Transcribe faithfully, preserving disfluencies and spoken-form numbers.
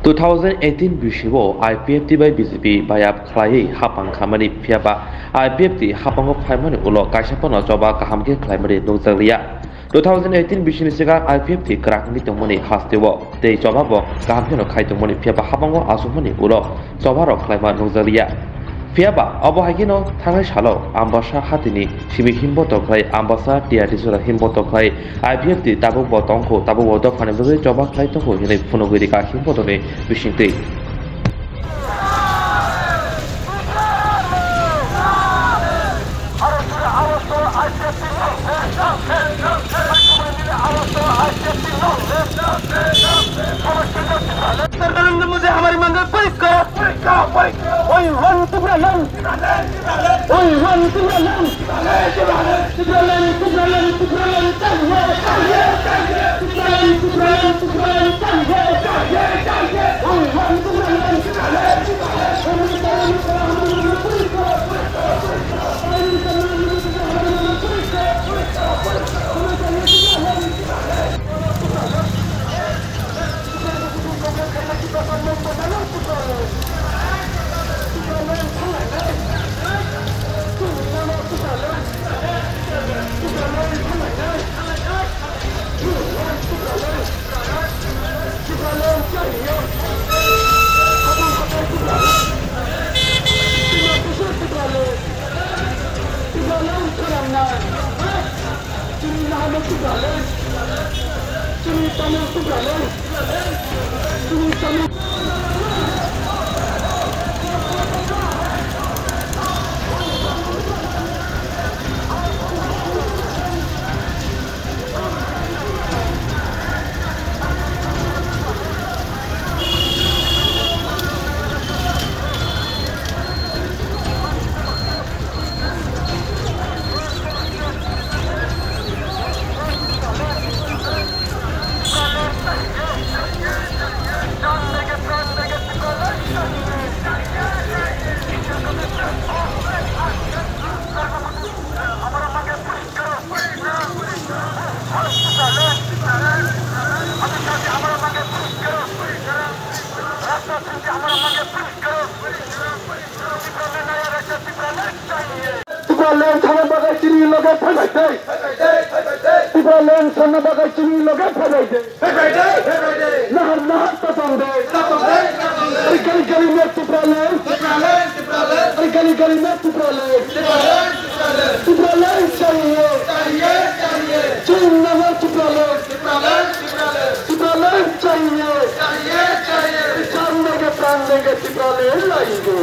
Two thousand eighteen bisingo I P F T bai B J P bayap khlaiwi hapang khaimani, phiyaba I P F T hapango phaimani ulo kaisa phano choba kaham khe khlaimani nukjakliya. Two thousand eighteen bisini swkang I P F T kwrak wngwi tongmani hasteo tei choba bo kaham kheno khai tongmani, phiyaba hapango achukmani ulo choba rok khlaima nukjakliya. Phiyaba obo hai kheno thangnai salo Ambasa hatini simi himbo tokhlai, Ambasa T R T C himbo tokhlai, I P F T tabuk bo tongkho, tabuk bo dophani bagwi choba khlai tongkho hinwi phunugwi rika himbotoni bisingtwi. सरकार ने मुझे हमारी मांगें पूरी करो। We want Tipraland. We want Tipraland. Tipraland, Tipraland, Tipraland, चाहिए, चाहिए, चाहिए। Tipraland, Tipraland, Tipraland, चाहिए, चाहिए, चाहिए। We want Tipraland. Chini naharmung Tipraland, chini tongmung Tipraland, chini tongmung. Tipraland thangna bagwi chini loge phaibai tei. Tipraland thangna bagwi chini loge phaibai tei. Nahar nahar ta tong de. Ari gali gali me Tipraland. Ari gali gali me Tipraland. Tipraland chahiye. Chini nahar Tipraland. Tipraland chahiye. Jaan denge pran denge Tipraland layenge.